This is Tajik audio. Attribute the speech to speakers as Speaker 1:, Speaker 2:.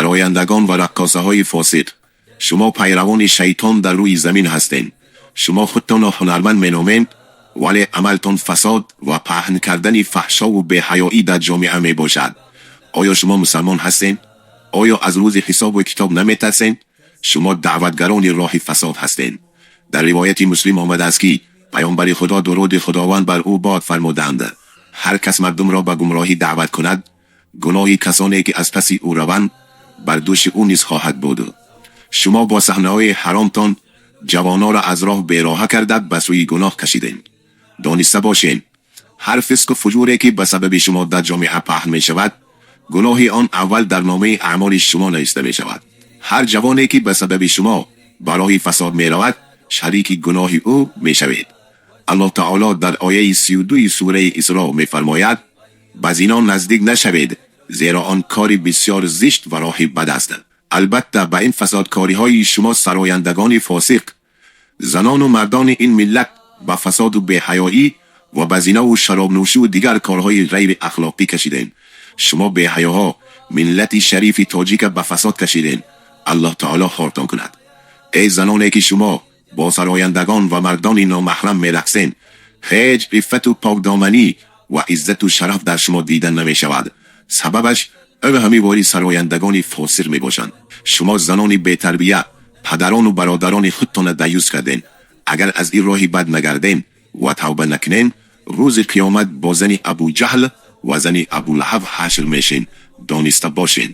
Speaker 1: Сарояндагон ва раққосаҳои фосиқ, шумо пайравони шайтон дар рӯи замин ҳастед. Шумо худтонро ҳунарманд меномед, вале амалтон фасод ва паҳн кардани фаҳшову беҳаёӣ дар ҷомеа мебошад. Оё шумо мусалмон ҳастед? Оё аз рӯзи ҳисобу китоб наметарсед? Шумо даъватгарони роҳи фасод ҳастед. Дар ривояти Муслим омадааст, ки паёмбари Худо, дуруди Худованд бар ӯ бод, фармуданд: «Ҳар кас мардумро ба гумроҳӣ даъват кунад, гуноҳи касоне ки аз паси ӯ раванд, бар дӯши ӯ низ хоҳад буд». Шумо бо саҳнаҳои ҳаромтон ҷавононро аз роҳ бероҳа карда, ба сӯи гуноҳ кашидем. Дониста бошед, ҳар фисқу фуҷуре ки ба сабаби шумо дар ҷомеа паҳн мешавад, гуноҳи он аввал дар номаи аъмоли шумо навишта мешавад. Ҳар ҷавоне ки ба сабаби шумо ба роҳи фасод меравад, шарики гуноҳи ӯ мешавед. Аллоҳ таоло дар ояи 32-и сураи Исро мефармояд: «Ба зино наздик нашавед, зеро он кори бисёр зишт ва роҳи бад аст». Албатта, ба ин фасодкориҳои шумо, сарояндагони фосиқ, занону мардони ин миллат ба фасоду беҳаёӣ ва ба зинову шаробнӯшиву дигар корҳои ғайри ахлоқӣ кашидем. Шумо беҳаёҳо миллати шарифи тоҷика ба фасод кашидем. Аллоҳ таоло хортон кунад. Эй заноне ки шумо бо сарояндагон ва мардони номаҳрам мерақсен, ҳеҷ иффату покдоманӣ ва иззату шараф дар шумо дида намешавад. Сабабаш ӯ ҳамивори сарояндагони фосиқ мебошанд. Шумо занони бетарбия падарону бародарони худтона даюс кардем. Агар аз ин роҳи бад нагардем ва тавба накунем, рӯзи қиёмат бо зани Абуҷаҳл ва зани Абулаҳаб ҳашр мешем. Дониста бошед.